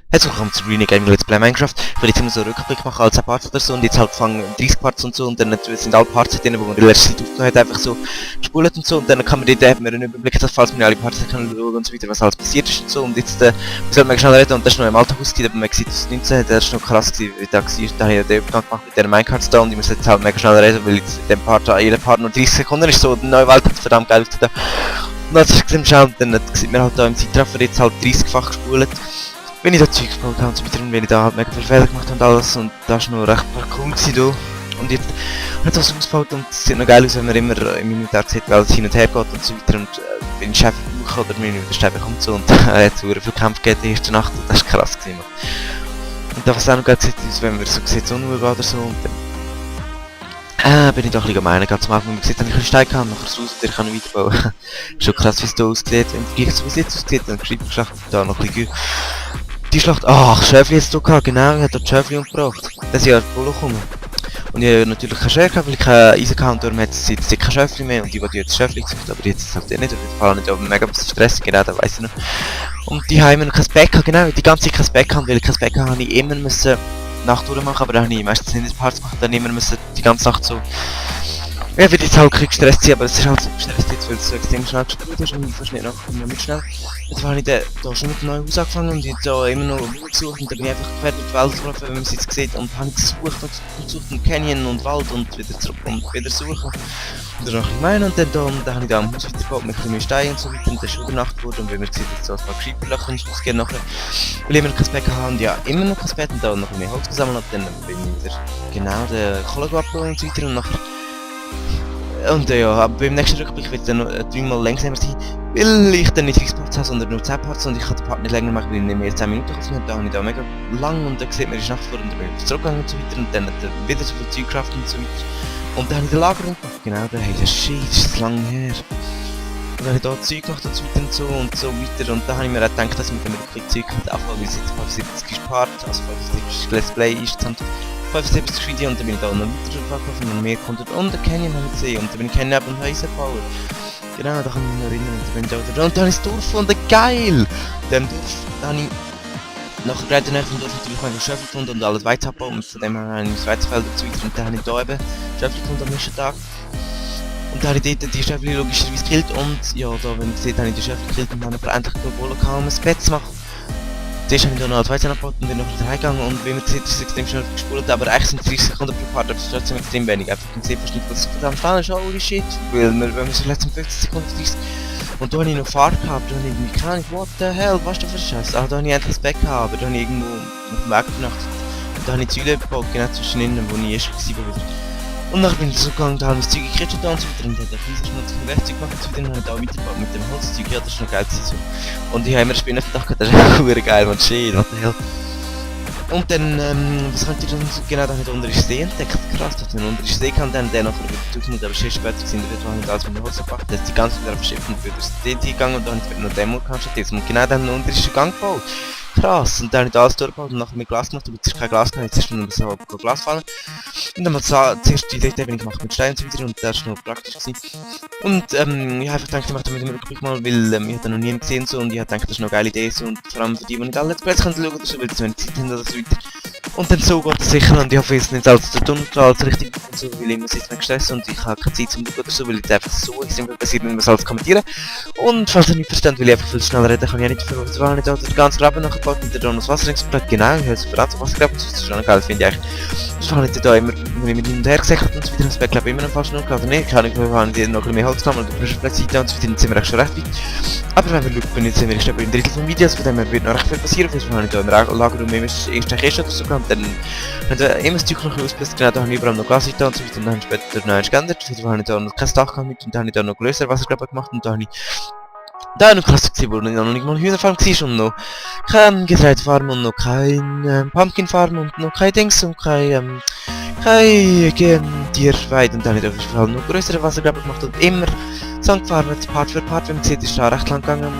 Herzlich willkommen zu Green Gaming Let's Play Minecraft. Ich will jetzt immer so einen Rückblick machen als ein Part oder so und jetzt halt fangen 30 Parts und so und dann sind alle Parts drin, wo man in der letzten Zeit aufgenommen hat, einfach so gespult und so und dann kann man dort einen Überblick, dass falls man alle Parts kann schauen und so weiter, was alles passiert ist und so und jetzt, wir sollten mal schnell reden und das ist noch im alten Haus gewesen, aber man sieht 2019, das ist noch krass gewesen, wie da war, da habe ich den Übergang gemacht mit den Minecarts da und ich muss jetzt halt mega schnell reden, weil jetzt in dem Part, jeder Part nur 30 Sekunden ist, so die neue Welt hat verdammt geil ausgesehen. Und als ich gesehen habe, dann sieht man halt da im Zeitraffer jetzt halt 30-fach gespult. Wenn ich da Zeug gebaut habe und so weiter und wenn ich da halt mega viel Fehler gemacht habe und alles und das war noch recht cool gewesen da. Und jetzt hat das ausgebaut und es sieht noch geil aus, wenn man immer im Inventar sieht, weil es hin und her geht und so weiter und wenn ich Schäfer brauche oder wenn ich den Schäfer kommt so und jetzt so viel Kampf geht die erste Nacht und das ist krass gewesen. Und da was auch noch geil sieht aus, wenn man so sieht, Sonne geht oder so und dann bin ich doch ein bisschen gemein, ganz am Anfang, man sieht, dass ich einen Stein kann, nachher raus und ich kann weiterbauen. Schon krass, wie es da aussieht, im Vergleich zu wie es jetzt aussieht, dann schreibt die Schlacht da noch ein bisschen. Die Schlacht, ach, Schäfli jetzt da gehabt, genau, ich habe dort Schäfli umgebracht. Das ist ja Polo gekommen. Und ich habe natürlich keinen Schäfer gehabt, weil ich keinen Eisen hatte und darum hat es jetzt kein Schäfli mehr und ich wollte jetzt Schäfli gesucht, aber jetzt ist es halt nicht, auf jeden Fall nicht, aber mega bisschen Stress, genau, da weiss ich noch. Und die haben immer noch kein Back gehabt, genau, die ganze Zeit kein Back gehabt, weil ich kein Back hatte, habe ich immer müssen Nacht durchmachen, aber da habe ich meistens nicht in Parts gemacht, dann immer müssen die ganze Nacht so. Ja, wird jetzt halt ein bisschen gestresst sein, aber es ist halt so gestresst jetzt, weil es so extrem schnell gespielt ist und ich fast nicht nachgekommen mit schnell. Jetzt habe ich da schon mit dem neuen Haus angefangen und ich habe da immer noch gesucht und dann bin ich einfach quer durch die Welt gelaufen, wenn man es jetzt sieht und habe gesucht und gesucht und Canyon und Wald und wieder zurück und wieder suchen. Und dann noch ein und dann habe ich da am Haus wieder gebaut mit ein bisschen mehr Steinen und so weiter und dann ist schon Nacht geworden und wenn man sieht, jetzt so ein paar Creeper-Löcher ins Haus gehen nachher, weil ich immer noch kein Bett hatte und ja, immer noch kein Bett und da noch mehr Holz gesammelt und dann bin ich wieder genau den Kohle abgebaut und so weiter und nachher und ja, aber beim nächsten Rückblick wird dann noch 3 mal langsamer sein, weil ich dann nicht 30 Parts habe, sondern nur 10 Parts und ich kann den Part nicht länger machen, weil ich nicht mehr 10 Minuten aufnehmen habe. Da habe ich da mega lang und dann sieht man, es ist Nacht vor und dann bin ich zurückgegangen und so weiter und dann hat er wieder so viel Zeug gecraftet und so weiter. Und dann habe ich den Lager gemacht, genau, da habe ich das Shit, das ist lange her. Und dann habe ich da Zeug gemacht und so weiter und da habe ich mir auch gedacht, dass ich mit dem Rückblick Zeug könnte anfangen, weil es jetzt 75 Part, also 75 Let's Play ist, 75 Video und dann bin ich da noch weiter verkaufen und mehr Content und den Canyon habe ich gesehen und dann bin ich Canyon ab und Häuser gebaut. Genau, da kann ich mich noch erinnern und dann bin ich da wieder und dann habe ich das Dorf gefunden, geil! Dann habe ich nachher gerade danach vom Dorf natürlich meine Schöffel gefunden und alles weiter abgebaut und von dem her habe ich das Weizfeld und so weiter und dann habe ich da eben Schöffel gefunden am nächsten Tag. Und dann habe ich dort die Schöffel logischerweise gekillt und ja, da wenn ihr seht, habe ich die Schöffel gekillt und dann endlich eine Bolle gehabt, um ein Bett zu machen. Zuerst habe ich dann noch als Weizen abgebaut und dann noch wieder heimgegangen und wie man sieht, ist es extrem schnell gespult, aber eigentlich sind 30 Sekunden pro Part, aber es ist trotzdem extrem wenig. Einfach im Sehverschnitt, was so verdammt schnell ist, holy shit, weil wenn man so letzten 50 Sekunden 30 und da habe ich noch Fahrt gehabt, da habe ich irgendwie keine Ahnung, what the hell, was ist das für ein Scheiß? Also da habe ich endlich das Back gehabt, aber da habe ich irgendwo auf dem Weg übernachtet und da habe ich Zäune gebaut, genau zwischen ihnen, wo ich erst war wieder. Und dann bin ich so gegangen, da habe ich das Zeug gekriegt und so weiter und dann habe ich Fieserschmutz und Werkzeug gemacht und so weiter und dann habe ich da weitergebaut mit dem Holzzeug, ja das ist noch geil so. Und ich habe immer Spinnen gedacht, das ist echt geil, man, shit, what the hell. Und dann, was könnt ihr dann so genau, da habe ich den unteren See entdeckt, krass, dass ich den unteren See kann, dann der nachher wieder durchgenommen, aber schon später sind wir dort, nicht alles mit dem Holz gebracht, da ist die ganze wieder auf Schiff und wieder durchs See gegangen und dann habe ich noch Demo gehabt und genau dann den unteren Gang gebaut. Krass, und dann habe ich da alles durchgebaut und nachher mit Glas gemacht, aber jetzt ist kein Glas gehabt, jetzt ist nur so ein Glas fallen. Und dann mal zuerst die Idee bin ich gemacht mit Stein und so weiter und das war noch praktisch gewesen. Und ich habe einfach gedacht, ich mache das mit dem Rückblick mal, weil ich habe da noch nie gesehen so und ich habe gedacht, das ist noch eine geile Idee so und vor allem für die nicht alle Let's Plays können schauen oder so, weil sie wenn Zeit haben oder so weiter. Und dann so geht es sicher und ich hoffe, es nicht alles zu tun und alles richtig und so, weil ich muss jetzt nicht gestresst und ich habe keine Zeit zum Schauen oder so, weil jetzt einfach so extrem viel passiert und ich muss alles kommentieren. Und falls ihr nicht versteht, weil ich einfach viel schneller reden kann, ich nicht für euch nicht das ganze Graben nachgebaut mit der Don das Wasser explodiert. Genau, ich habe es verraten, das Wassergraben, das ist schon geil, finde ich eigentlich. Das war nicht da immer, wenn ich mit hin und her gesagt und so weiter, das Back immer noch falsch genug, oder nicht, keine Ahnung, wir haben noch ein bisschen mehr Holz genommen, oder frische Seite und so weiter, dann sind wir echt schon recht weit. Aber wenn wir schauen, bin jetzt sind wir schnell im Drittel von Videos, von dem her wird noch recht viel passieren, vielleicht habe ich da im Lagerraum immer erst eine Kiste oder so gehabt, dann haben wir immer das Zeug noch ausgebessert, genau, da habe ich überall noch Glas und so weiter, und dann habe ich später noch eins geändert, vielleicht habe ich da noch kein Dach gehabt mit, und dann habe ich da noch größere Wassergraben gemacht, und da habe ich da noch krass gewesen, wo noch nicht mal eine Hühnerfarm war und noch kein Getreidefarm und noch kein Pumpkinfarm und noch kein Dings und kein Tierweid und dann habe ich auf jeden Fall noch größere Wassergraben gemacht und immer so gefarmt, Part für Part, wenn man sieht, ist da recht lang gegangen.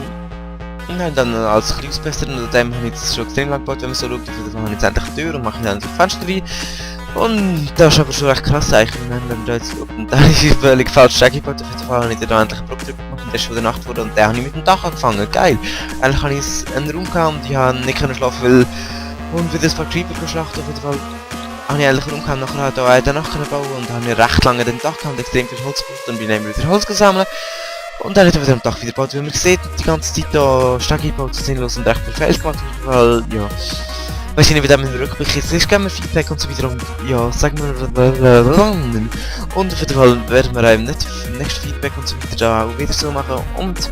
Und dann als Kriegsbester und dem habe ich jetzt schon extrem lang gebaut, wenn man so schaut, auf jeden Fall habe ich jetzt endlich eine Tür und mache dann so Fenster rein. Und das ist aber schon recht krass eigentlich, wenn wir da jetzt und da ist völlig falsch Strecke gebaut, auf jeden Fall habe ich da endlich einen Bruchdruck gemacht und der ist schon wieder Nacht geworden und den habe ich mit dem Dach angefangen, geil! Eigentlich habe ich einen Raum gehabt und ich habe nicht können schlafen, weil und wieder ein paar Creeper geschlachtet, auf jeden Fall habe ich eigentlich einen Raum gehabt, nachher habe ich da danach können bauen und habe ich recht lange den Dach gehabt und extrem viel Holz gebraucht und bin dann wieder Holz gesammelt und dann hat er wieder am Dach wieder gebaut, wie man sieht, die ganze Zeit da Strecke gebaut, so sinnlos und recht viel Feld gemacht, weil, ja. Weiß ich nicht, wie der mit dem Rückblick ist. Ich gebe mir Feedback und so weiter und ja, sagen wir und auf jeden Fall werden wir im nächsten Feedback und so weiter da auch wieder so machen und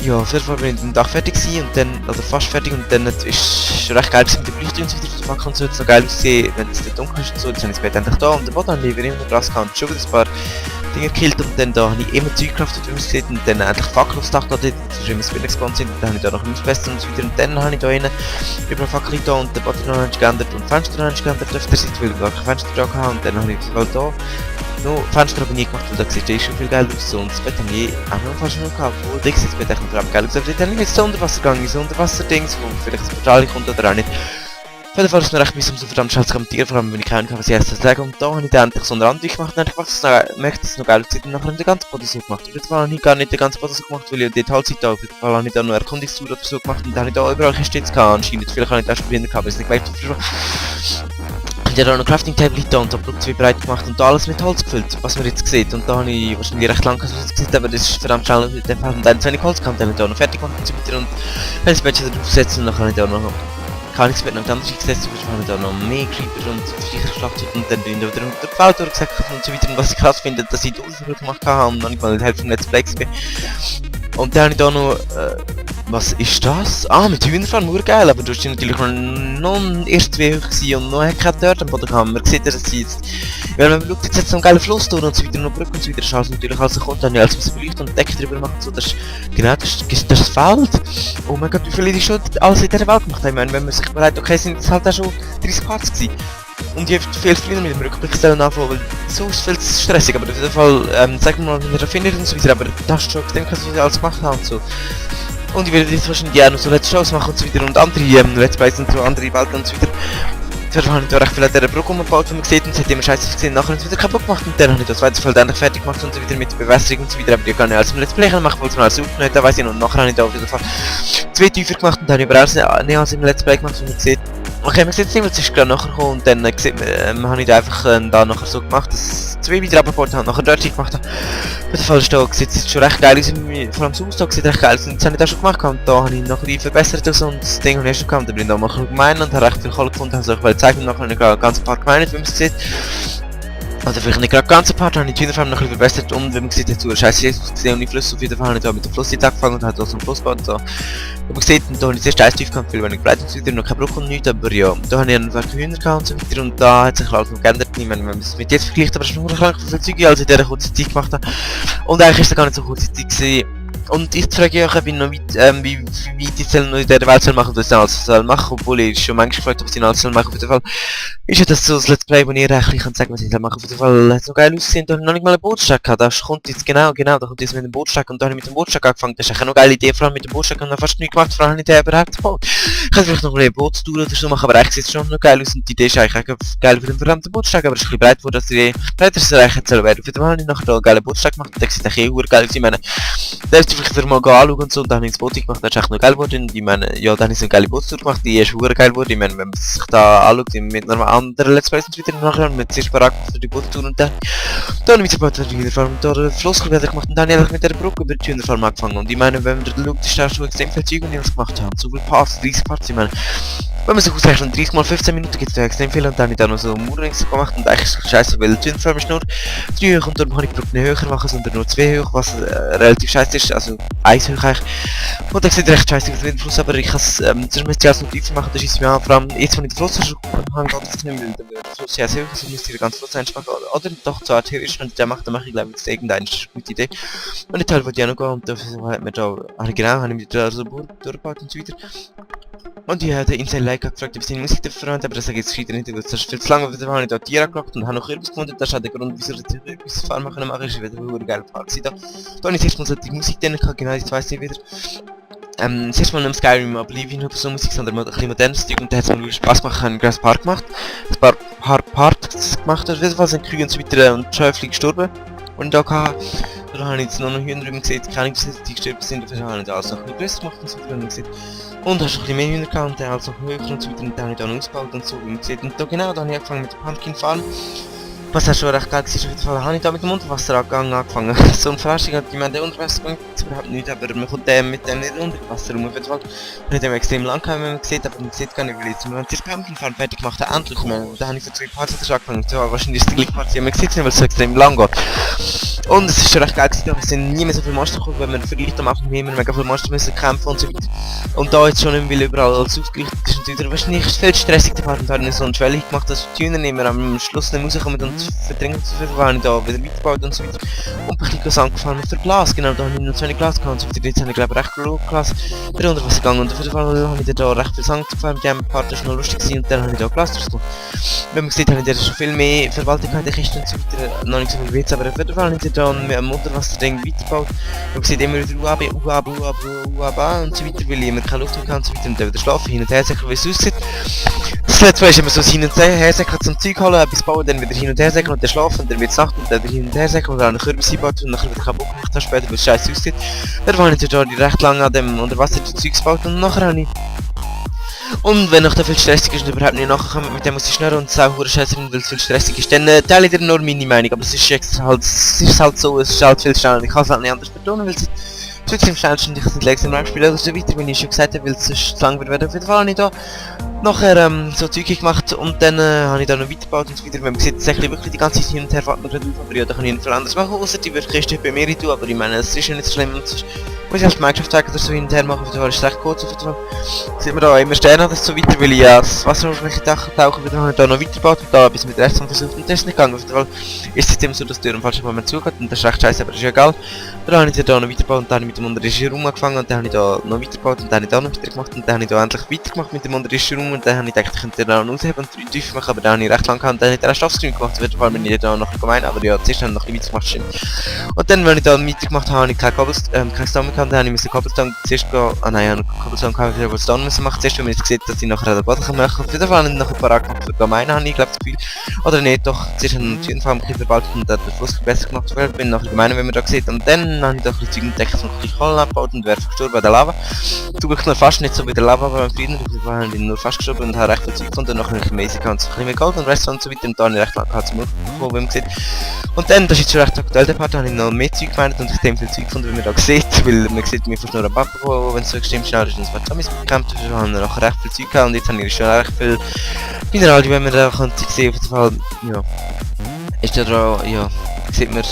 ja, auf jeden Fall bin ich den Tag fertig gewesen und dann, oder fast fertig und dann ist es recht geil gewesen mit den Beleuchtung und so weiter, Fackeln und so, jetzt noch geil aussehen, wenn es nicht dunkel ist und so, jetzt habe ich das Bett endlich da und der Boden habe ich immer noch Gras gehabt und schon wieder ein paar Dinge gekillt und dann da habe ich immer Zeug gekauft, wie man es sieht und dann endlich Fackel aufs Dach da, das ist immer Spinner gespawnt sind und dann habe ich da noch Mausbläster und so weiter und dann habe ich da innen über Fackel da und der Boden noch geändert und Fenster noch geändert auf der Seite, weil ich gar kein Fenster da hatte und dann habe ich das da no, Fenster habe ich nie gemacht, weil da sieht schon viel geil aus und das Bett habe ich auch noch fast noch gehabt, wo das Bett echt noch geil aus. Dort habe ich jetzt so Unterwasser gegangen, so Unterwasserdings, wo vielleicht ein Portal kommt oder auch nicht. Auf jeden Fall ist es mir recht mühsam, so verdammt schnell zu kommentieren, vor allem wenn ich keinen kann, was ich erst sagen. Und da habe ich dann endlich so eine Rand gemacht und ich merke, dass es noch geil aussieht und nachher habe ich den ganzen Boden so gemacht. Auf jeden Fall habe ich gar nicht den ganzen Boden so gemacht, weil ich die Teilzeit da, auf jeden Fall habe ich da noch Erkundungstour oder so gemacht und dann habe ich da überall Stets gehabt anscheinend. Vielleicht habe ich da schon behindert gehabt, weil ich es nicht gemerkt habe. Ich habe da noch ein Crafting Table da und da Block 2 bereit gemacht und da alles mit Holz gefüllt, was man jetzt sieht. Und da habe ich wahrscheinlich recht lange gesehen, aber das ist verdammt schnell mit dem Fall. Und dann 20 Holz gehabt, dann habe ich da noch fertig gemacht und so weiter. Und wenn ich das Bettchen drauf setze und dann kann ich da noch kann ich es mit noch ganz viel gesetzt, habe ich da noch mehr Creeper und Viecher geschlachtet und dann bin ich wieder unter der Welt durchgesagt und so weiter. Und was ich krass finde, dass ich die Ulfer gemacht habe und noch nicht mal die Hälfte vom Let's Play bin. Und dann habe ich da noch, was ist das? Ah, mit Hühnerfarm, nur geil, aber du hast natürlich noch erst 2 hoch gewesen und noch keine Dörte am Boden gehabt. Man sieht, dass sie jetzt, weil man schaut jetzt so einen geilen Fluss durch und so weiter, noch Brücke und so weiter, das ist alles natürlich alles kommt, dann habe ich alles beleuchtet und Decke drüber gemacht und so, das ist, genau, das ist das Feld. Oh mein Gott, wie viel ich schon alles in dieser Welt gemacht habe. Ich meine, wenn man sich überlegt, okay, sind es halt auch schon 30 Parts gewesen. Und ich habe viel früher mit dem Rückblickstellen anfangen, weil so ist es viel zu stressig, aber auf jeden Fall, sagen wir mal, mit der Erfinder und so weiter, aber das ist schon extrem krass, was ich alles gemacht habe und so. Und ich werde jetzt wahrscheinlich auch noch so Let's Shows machen und so weiter und andere Let's Plays und so, andere Welten und so weiter. Zuerst habe ich da recht viel an dieser Brücke umgebaut, wie man sieht, und es hat immer scheiße gesehen, nachher hat es wieder kaputt gemacht und dann habe ich das zweite Feld endlich fertig gemacht und so weiter mit der Bewässerung und so weiter, aber ich kann nicht alles im Let's Play machen, weil es mir alles aufgenommen hat, da weiss ich noch, und nachher habe ich da auf jeden Fall 2 Tiefer gemacht und dann habe ich aber alles nicht alles im Let's Play gemacht, wie man sieht. Okay, man sieht es nicht, weil es ist gerade nachher gekommen und dann habe ich da einfach da nachher so gemacht, dass 2 wieder abgebaut habe und nachher dort gemacht habe. Auf jeden Fall ist da sieht schon recht geil aus, vor allem das Haus da sieht recht geil aus und das habe ich da schon gemacht und da habe ich nachher die verbessert und so und das Ding habe ich schon gehabt, da bin ich da mal gemein und habe recht viel Kohle gefunden, also ich will zeigen und nachher habe ich gerade ganz paar gemeint, wie man es sieht. Also vielleicht nicht gerade ganz ein Part, habe ich die Hühnerfarm noch ein bisschen verbessert und wenn man sieht, hat so scheiße Jesus gesehen und die Flüsse auf jeden Fall habe ich da mit dem Fluss jetzt angefangen und habe da so einen Fluss gebaut und so. Und man sieht, da habe ich zuerst Eis tief gehabt, weil wenn ich bleibt und so weiter, noch keine Brücke und nichts, aber ja, da habe ich einen Werk Hühner gehabt und so weiter und da hat sich alles noch geändert. Ich meine, wenn man es mit jetzt vergleicht, aber es ist nur krank viel Zeug, als ich in dieser kurzen Zeit gemacht habe. Und eigentlich ist es gar nicht so kurze Zeit gewesen. Und ich frage euch, wie die Zellen noch in dieser Welt machen, das alles soll machen, obwohl ich schon manchmal gefragt habe, was sie alles machen. Auf jeden Fall ist ja das so das Let's Play, wo ihr eigentlich könnt sagen, was ich machen. Auf jeden Fall hat es noch geil ausgesehen, da habe ich noch nicht mal einen Bootsteig gehabt. Da kommt jetzt genau, da kommt jetzt mit dem Bootsteig und da habe ich mit dem Bootsteig angefangen. Das ist eine geile Idee, vor allem mit dem Bootsteig und dann fast nichts gemacht, vor allem nicht der überhaupt gebaut. Ich kann vielleicht noch eine Bootstour oder so machen, aber eigentlich sieht es schon noch geil aus und die Idee ist eigentlich auch geil für den verdammten Bootsteig, aber es ist ein bisschen breit geworden, dass die breiter ist eigentlich werden. Auf jeden Fall habe ich nachher da einen geilen Bootsteig gemacht und der sieht eigentlich geil aus. Ich meine, da ist vielleicht mal anschauen und so, und dann habe ich das Boot gemacht, das ist echt noch geil geworden. Ich meine, ja, dann habe ich so eine geile Bootstour gemacht, die ist verdammt geil geworden. Ich meine, wenn man sich da anschaut, mit einer anderen Let's Plays und so weiter nachher, mit zuerst bereit für die Bootstour und dann habe ich mit der Bootstour und da den Fluss wieder gemacht und dann habe ich mit der Brücke über die Hühnerfarm angefangen. Und ich meine, wenn man da schaut, ist da schon extrem viel Zeug, die wir gemacht haben. So viel Parts, 30 Parts, ich meine, wenn man sich ausrechnet, 30 mal 15 Minuten gibt es ja extrem viel und dann habe ich da noch so Murrings gemacht und eigentlich ist es scheiße, weil die Hühnerfarm ist nur 3 hoch und darum kann ich die Brücke nicht höher machen, sondern nur 2 hoch, was relativ scheiße ist, also 1 hoch eigentlich. Und das sieht recht scheiße aus mit dem Fluss, aber ich kann es zuerst alles noch tiefer machen, das ist mir vor allem jetzt, wenn ich den Fluss habe, ich das nicht mehr, der Fluss ja sehr hoch, also müsste ich den ganzen Fluss einsparen, oder doch zwar theoretisch, wenn ich den mache, dann mache ich glaube ich irgendeine gute Idee. Und die Teil wollte ich auch noch gehen und dafür hat mir da, habe ich mir da so durchgebaut und so weiter. Und ich habe den Inside Like gefragt, ob ich seine Musik dafür verwende, aber das sage ich jetzt gescheiter nicht, weil das ist viel zu lange, weil habe ich da Tiere angelockt und habe noch Kürbis gefunden, das ist auch der Grund, wieso ich Kürbis fahren machen ist wieder ein geiler Park da. Da habe ich das erste Mal so die Musik drin gehabt, genau, jetzt weiss ich wieder. Das erste Mal nicht Skyrim Oblivion oder so Musik, sondern ein bisschen modernes Zeug und da hat es mir Spaß gemacht, ich habe einen Grass Park gemacht. Das paar Parts gemacht. Auf jeden Fall sind Kriege und so weiter und Schäufchen gestorben. Und da hatte, da habe ich jetzt noch Hühner gesehen, keine die gestorben sind, dafür habe ich alles noch ein bisschen grösser gemacht und so weiter gesehen. Und hast ein bisschen mehr Hühner gehabt und dann halt noch höher und so weiter und dann habe ich dann ausgebaut und so gesehen. Und da genau, da habe ich angefangen mit der Pumpkin Farm. Was auch schon recht geil war, auf jeden Fall habe ich da mit dem Unterwasserangang angefangen. So eine Verarschung hat gemeint, der Unterwassergang gibt es überhaupt nicht, aber man kommt mit dem nicht unter Wasser rum. Auf jeden Fall habe ich dem extrem lang gehabt, wenn man sieht, aber man sieht gar nicht, weil jetzt, wir haben die Pumpkin Farm fertig gemacht, endlich mal. Da habe ich so 2 Parts schon angefangen, so, wahrscheinlich ist die gleiche Part, die man sieht, weil es so extrem lang geht. Und es ist schon recht geil gewesen, aber es sind nie mehr so viele Monster gekommen, weil man vergleicht am Anfang immer mega viele Monster müssen kämpfen und so weiter. Und da jetzt schon nicht mehr, weil überall alles ausgerichtet ist und wieder wahrscheinlich viel stressig, der Part, und da habe ich so eine Schwelle gemacht, dass die Hühner nicht mehr am Schluss nicht rauskommen und verdrängen zu viel, weil ich da wieder weitergebaut und so weiter. Und bin ich angefangen für Glas, genau, da habe ich noch 20 Glas gehabt und so weiter. Jetzt habe ich glaube recht genug Glas wieder unter Wasser gegangen und auf jeden Fall habe ich da recht viel Sand gefahren, mit dem Part ist noch lustig gewesen und dann habe ich da Glas draus gemacht. Wenn man sieht, habe ich da schon viel mehr Verwaltung in der Kiste und so weiter, noch nicht so viel Witz, aber auf jeden Fall habe ich da mit einem Unterwasserding weitergebaut. Man sieht immer wieder UAB und so weiter, weil ich immer keine Luft mehr kann und so weiter und dann wieder schlafen, hin und her säckeln, wie es aussieht. Das letzte Mal ist immer so hin und her säckeln zum Zeug holen, etwas bauen, dann wieder hin und her säckeln und dann schlafen und dann wird es Nacht und dann wieder hin und her säckeln und dann einen Kürbis einbaut und nachher wieder kaputt gemacht habe später, weil es scheiße aussieht. Dann habe ich da recht lange an dem Unterwasser-Zeug gebaut und nachher habe ich... Und wenn noch da viel stressig ist und überhaupt nicht nachkommen, mit dem muss ich schnell und sauber scheiße, weil es viel stressig ist, dann teile ich dir nur meine Meinung, aber es ist halt so, es ist halt viel schneller und ich kann es halt nicht anders betonen, weil es ist im schnellsten und ich kann es nicht länger spielen oder so weiter, wie ich schon gesagt habe, weil es sonst zu lang wird. Auf jeden Fall habe ich da nachher so Zeug gemacht und dann habe ich da noch weitergebaut und so weiter. Wenn man sieht, es ist wirklich die ganze Zeit hin und her fährt man gerade auf, aber ja, da kann ich nicht viel anderes machen, außer die wird Christi bei mir tun, aber ich meine, es ist ja nicht so schlimm und sonst muss ich auf Minecraft zeigen, dass so hin und her machen, auf jeden Fall ist es recht kurz, auf jeden Fall sieht man da immer Sterne oder so weiter, weil ich ja das Wasseroberfläche tauchen wieder habe ich da noch weitergebaut und da bis mit rechts versucht und das ist nicht gegangen, auf jeden Fall ist es immer so, dass die Tür am falschen Moment zugeht und das ist recht scheiße, aber das ist ja egal. Dann habe ich da noch weitergebaut und dann habe ich mit dem unterirdischen Raum angefangen und dann habe ich da noch weitergebaut und dann habe ich da noch weiter gemacht und dann habe ich da endlich weitergemacht mit dem unterirdischen Raum und dann habe ich gedacht, ich könnte da noch ausheben und 3 Tiefen machen, aber dann habe ich recht lang gehabt und dann habe ich den Rest aufstream gemacht, auf jeden Fall bin ich da noch gemein, aber ja, zuerst habe ich noch ein bisschen weitergemacht, stimmt. Und dann, wenn ich da weitergemacht habe, habe ich keine Stone mehr gehabt, dann habe ich Cobblestone zuerst gehen, ich habe Cobblestone gehabt, ich Cobblestone müssen machen, zuerst, wenn man jetzt sieht, dass ich nachher den Boden machen kann, auf jeden Fall habe ich noch ein paar gemacht für gemein, habe ich glaube das Gefühl, oder nicht, doch, zuerst habe ich auf jeden Fall ein bisschen verballt und dann den Fluss besser gemacht, weil ich bin nachher gemein, wenn man da sieht, und dann habe ich da ein bisschen Zeug entdeckt, noch ein bisschen Kohlen abgebaut und wäre gestorben bei der Lava. Du bist noch fast nicht so wie der Lava beim Frieden, ich bin nur fast gestorben und habe recht viel Zeug gefunden und nachher ein bisschen mäßig und so ein bisschen mehr Gold und Rest und so weiter und da habe ich recht lange gehabt zum Aufkommen, wie man sieht. Und dann, das ist jetzt schon recht aktuell, der Part, habe ich noch mehr Zeug gemeint und extrem viel Zeug gefunden, wie man da sieht, weil man sieht mir fast nur einen Backo, wenn es so extrem schnell ist und es wird Zombies bekämpft, also haben wir noch recht viel Zeug gehabt und jetzt habe ich schon recht viel Mineralien, wenn man da kann sehen, auf jeden Fall, ja, ist da dran, ja, sieht man,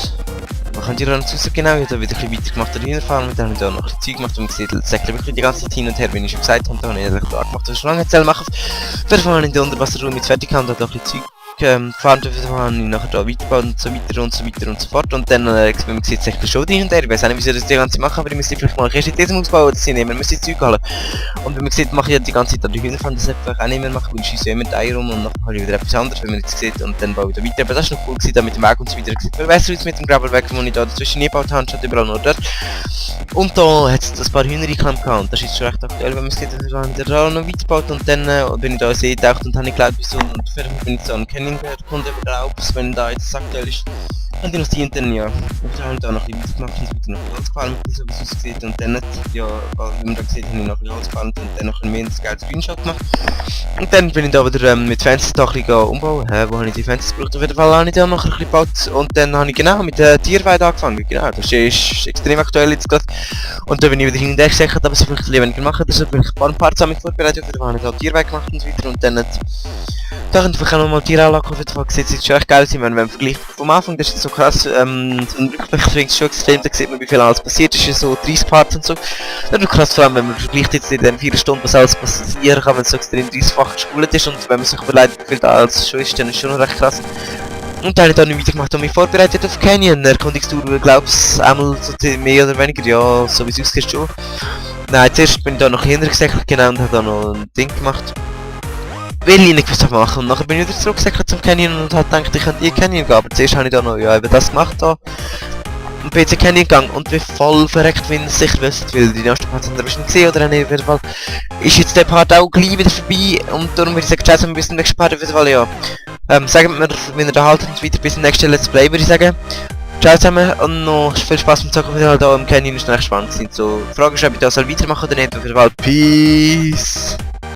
man kann die dann raus, genau, ich habe wieder ein bisschen weitergemacht, den Hühnerfarm, dann habe ich da noch ein bisschen Zeug gemacht und man sieht, es sagt wirklich die ganze Zeit hin und her, wie ich schon gesagt habe, da habe ich ehrlich klar gemacht, dass ich lange Zell mache. Auf jeden Fall habe ich in der Unterwasserraum jetzt fertig gehabt und habe noch ein bisschen Zeug gefarmt, auf jeden Fall habe ich nachher da weitergebaut und so weiter und so weiter und so fort und dann, wenn man sieht, es ist schon hin und her, ich weiß auch nicht, wieso das die ganze Zeit machen, aber ich müsste vielleicht mal eine Kiste diesem ausbauen, dass ich nicht mehr müsste Zeug holen. Und wenn man sieht, mache ich ja die ganze Zeit an die Hühnerfarm, das einfach auch nicht mehr machen, weil ich schieße immer die Eier rum und dann habe ich wieder etwas anderes, wenn man jetzt sieht und dann baue ich da weiter, aber das ist noch cool gewesen, da mit dem Weg und so weiter, viel besser als mit dem Gravelweg, wo ich da dazwischen nie gebaut habe, statt überall nur dort. Und da hat es ein paar Hühner geklemmt gehabt und das ist schon recht aktuell, wenn man sieht, dass ich da noch weitergebaut und dann bin ich da in See getaucht und habe ich glaube so und fertig bin ich so einen Canyon gefunden, Raubs, wenn da jetzt aktuell ist. Und dann noch die internen, ja. Und dann haben wir da noch ein bisschen weitergemacht und so weiter noch Holz gefahren, so wie es aussieht. Und dann, ja, wie man da sieht, habe ich noch ein bisschen Holz gefahren und dann noch ein mehr geiles Screenshot gemacht. Und dann bin ich da wieder mit Fenstern da ein bisschen umbauen. Wo habe ich die Fenster gebraucht? Auf jeden Fall habe ich da noch ein bisschen gebaut. Und dann habe ich genau mit der Tierweide angefangen. Genau, das ist extrem aktuell jetzt gerade. Und dann bin ich wieder hin und her gesichert, aber es vielleicht ein bisschen weniger machen. Das habe ich ein paar zusammen vorbereitet. Dann habe ich da Tierweide gemacht und so weiter. Und dann da können wir noch mal Tieranlage auf jeden Fall sieht es schon echt geil aus. Wenn man vergleicht vom Anfang, das ist so krass, so ein Rückblick finde ich schon extrem, da sieht man wie viel alles passiert ist, so 30 Parts und so. Das ist krass, vor allem wenn man vergleicht jetzt in den 4 Stunden, was alles passieren kann, wenn es so extrem 30-fach gespult ist und wenn man sich überlegt, wie viel da alles schon ist, dann ist schon noch recht krass. Und dann habe ich da nicht weitergemacht und mich vorbereitet auf Canyon, Erkundungstour, glaub's, einmal so mehr oder weniger, ja, so wie es aussieht schon. Nein, zuerst bin ich da noch hintergesäckelt, genau, und habe da noch ein Ding gemacht. Weil ich nicht was machen und nachher bin ich wieder zurückgesäckelt zum Canyon und habe gedacht, ich könnte Canyon gehen, aber zuerst habe ich da noch, ja, eben das gemacht da. Und bin jetzt in Canyon gegangen und bin voll verreckt, wenn ihr es sicher wisst, weil die ersten Parts haben wir bestimmt gesehen, oder nicht, auf jeden Fall ist jetzt der Part auch gleich wieder vorbei und darum würde ich sagen, scheiße, wir müssen wegsperren, auf jeden Fall, ja. Sagt mir, wenn ihr da haltet und weiter bis zum nächsten Let's Play, würde ich sagen. Ciao zusammen und noch viel Spaß beim Zocken, weil da im Canyon ist echt spannend gewesen. So, die Frage ist, ob ich das weitermachen oder nicht. Auf jeden Fall, Peace!